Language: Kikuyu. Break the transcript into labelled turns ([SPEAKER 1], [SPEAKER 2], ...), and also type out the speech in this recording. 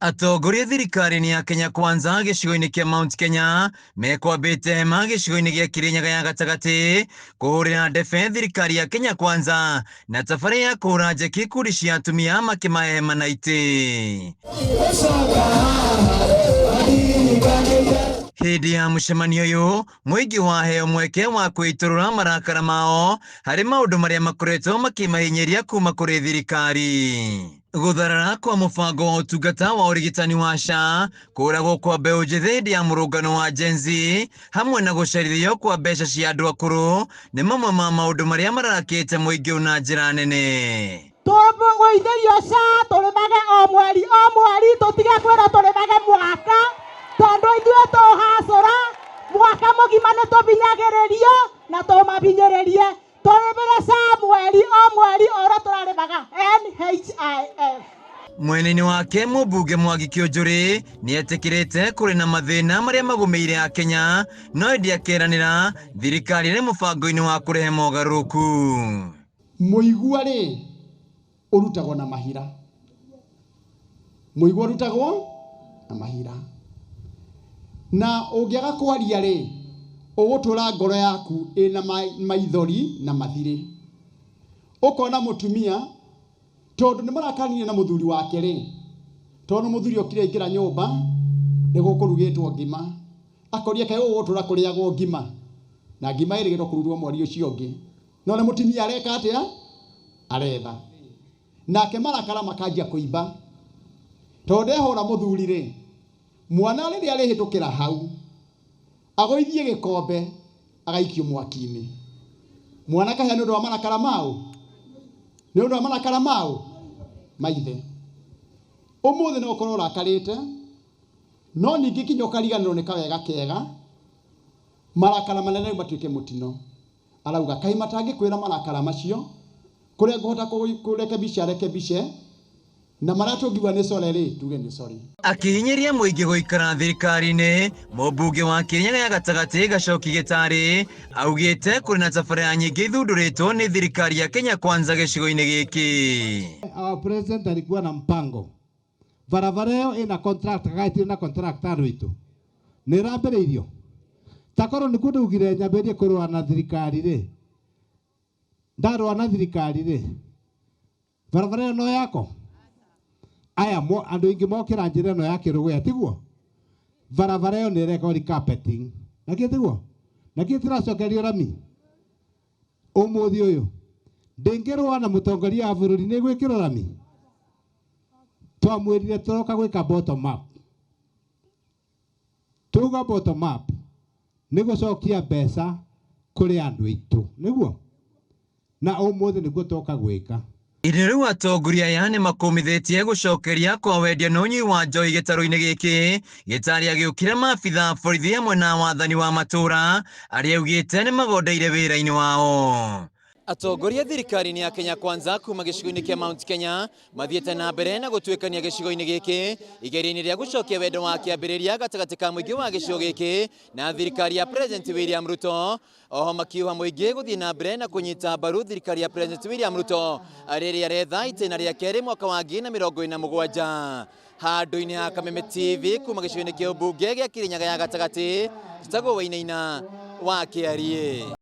[SPEAKER 1] Atongoria thirikari-inĩ ya Kenya Kwanza gĩcigo-inĩ kĩa Mount Kenya mekwambĩte hema gĩcigo-inĩ gĩa Kirinyaga ya gatagatĩ kũhũrĩra ndebe thirikari ya Kenya Kwanza na tabarĩra ya kũhũra njeki ikundi cia atumia makĩmahe hema na itĩ. Hĩndĩ ya mũcemanio ũyũ, mũingĩ waheo mweke wa kwĩitũrũra marakara mao harĩ maũndũ marĩa makoretwo makĩmahinyĩria kuma kũrĩ thirikari. Gũtharara kwa mũbango wa ũtungata wa ũrigitani wa SHA, kũragwo kwa mbeũ njĩthĩ hĩndĩ ya mũrũngano wa Gen Z, hamwe na gũcerithio kwa mbeca cia andũ akũrũ nĩ mamwe ma maũndũ marĩa mararakĩte mũingĩ na njĩra nene.
[SPEAKER 2] Tũgũithĩrio SHA tũrĩmage o mweri o mweri, tũtige kwĩrwo tũrĩmage mwaka, tondũ ithuĩ tũhacũra mwaka mũgima nĩ tũbinyagĩrĩrio na tũmabinyĩrĩrie. Tũrĩmĩre SHA mweri o mweri o ũrĩa tũrarĩmaga NHIF.
[SPEAKER 1] Mwena-inĩ wake mũmbunge Mwangi Kĩũnjũrĩ nĩ etĩkĩrĩte kũrĩ na mathĩna marĩa magũmĩire Akenya, no ĩndĩ akeranĩra thirikari ĩrĩ mũbango-inĩ wa kũrehe mogarũrũku.
[SPEAKER 3] Mũigua rĩ ũrutagwo na mahira, mũigua ũrutagwo na mahira, na ũngĩaga kwaria rĩ ũgũtũra ngoro yaku ĩna maithori na mathirĩ. Ũkona mũtumia tondũ nĩ marakarire na mũthuri wake rĩ, tondũ mũthuri okire aingĩra nyũmba nĩ gũkũrugĩtwo ngima, akoria kaĩ ũgũtũra kũrĩagwo ngima, na ngima ĩrĩgĩrĩrwo kũrugwo mweri ũcio ũngĩ, no nĩ mũtumia areka atĩa? Aretha. Nake marakara makanjia kũimba, tondũ ndehũra mũthuri rĩ, mwana rĩrĩa arĩhĩtũkĩra hau agũithie gĩkombe agaikio mwaki-inĩ. Mwana kahĩa nĩ ũndũ wa marakara maũ, nĩ ũndũ wa marakara maũ maithe. Ũmũthĩ no ũkorwo ũrakarĩte, no ningĩ kinya ũkariganĩrwo nĩ kawega kega, marakara manene rĩu matuĩke mũtino. Arauga kaĩ matangĩkwĩra marakara macio, kũrĩa ngũhota kũrekebisha rekebishe, na marĩa tũngiuga nĩ sorry rĩ, tuge nĩ sorry.
[SPEAKER 1] Akĩhinyĩria mũingĩ gũikara thirikari-inĩ, mũmbunge wa Kirinyaga ya gatagatĩ Gacoki Gĩtarĩ augĩte kũrĩ na tabarĩra nyingĩ ithundũrĩtwo nĩ thirikari ya Kenya Kwanza gĩcigo-inĩ gĩkĩ.
[SPEAKER 4] Our president alikuwa na mpango, barabara ĩyo ĩna contract kana ĩtirĩ na contract andũ aitũ nĩ ĩrambĩrĩirio, takorwo nĩkuo ndaugire nyambĩrĩrie kũrũa na thirikari rĩ, ndarũa na thirikari rĩ, barabara ĩyo no yako aya andũ aingĩ mokĩra njĩra ĩno ya Kĩrũgũya, tiguo? Barabara ĩyo nĩ ĩrekwo recarpeting, nakĩ tiguo? Nakĩ tũracokerio rami ũmũthĩ ũyũ, ndĩngĩrũa na mũtongoria wa bũrũri nĩ gwĩkĩrwo rami. Twamwĩrire tũroka gwĩka bottom up, tuga bottom up nĩ gũcokia mbeca kũrĩ andũ aitũ, nĩguo? Na ũmũthĩ nĩguo twoka gwĩka.
[SPEAKER 1] Ĩndĩ rĩu atongoria aya nĩ makũmithĩtie gũcokeria kwa wendia na ũnyui wa njohi gĩtarũ-inĩ gĩkĩ. Gĩtarĩ agĩũkĩra maabitha borithi hamwe na wathani wa matũũra arĩa augĩte nĩ magondeire wĩra-inĩ wao. Atongoria thirikari-inĩ ya Kenya Kwanza kuma gĩcigo-inĩ kĩa Mount Kenya mathiĩte na mbere na gũtuĩkania gĩcigo-inĩ gĩkĩ igeria-inĩ rĩa gũcokia wendo wa kĩambĩrĩria gatagatĩ ka mũingĩ wa gĩcigo gĩkĩ na thirikari ya President William Ruto. Oho makiuha mũingĩ gũthiĩ na mbere na kũnyita mbaru thirikari ya President William Ruto rĩrĩa aretha itĩna rĩa kerĩ mwaka wa 2047. Handũ-inĩ ha Kameme TV kuma gĩcigo-inĩ kĩa ũmbunge gĩa Kirinyaga ya gatagatĩ, njĩtagwo Wainaina wa Kĩariĩ.